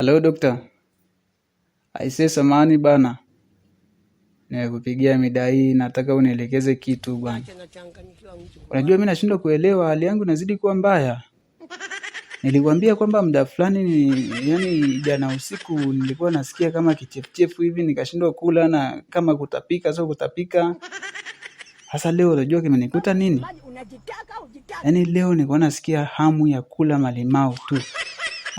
Halo dokta, aisee, samahani bana, nimekupigia mida hii, nataka unielekeze kitu bwana. Unajua mimi nashindwa kuelewa, hali yangu inazidi kuwa mbaya. Nilikwambia kwamba muda fulani ni yani, jana usiku nilikuwa nasikia kama kichefuchefu hivi, nikashindwa kula na kama kutapika, sio kutapika. Sasa leo unajua kimenikuta nini? Yaani leo nilikuwa nasikia hamu ya kula malimau tu.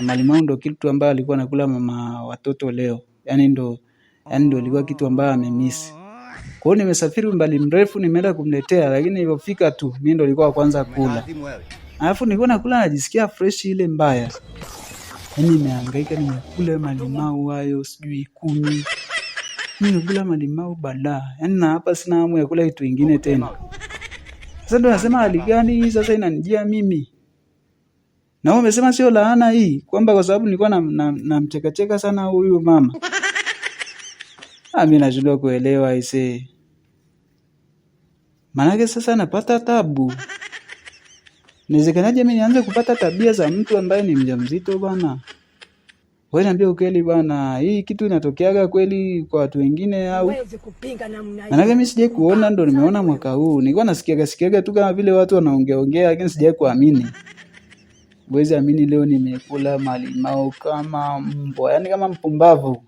Na malimau ndo kitu ambayo alikuwa anakula mama watoto leo. Yaani ndo ilikuwa kitu ambayo amemiss. Kwa hiyo nimesafiri umbali mrefu nimeenda kumletea, lakini nilipofika tu mimi ndo nilikuwa wa kwanza kula. Alafu nilikuwa nakula najisikia fresh ile mbaya. Yaani nimehangaika nimekula malimau hayo sijui 10. Nimekula malimau balaa. Yaani na hapa sina hamu ya kula kitu kingine tena. Sasa ndo nasema hali gani hii sasa inanijia mimi? Na wewe umesema sio laana hii kwamba kwa sababu nilikuwa namchekacheka sana huyu mama. Ah, mimi nashindwa kuelewa aisee. Maanake sasa napata tabu. Inawezekanaje mimi nianze kupata tabia za mtu ambaye ni mjamzito bwana? Wewe niambia ukweli bwana, hii kitu inatokeaga kweli kwa watu wengine au? Huwezi kupinga namna Maanake hiyo. mimi sijai kuona, ndo nimeona mwaka huu. Nilikuwa nasikiaga sikiaga tu kama vile watu wanaongea ongea, lakini sijai kuamini. Huwezi amini, leo nimekula malimau kama mbwa, yaani kama mpumbavu.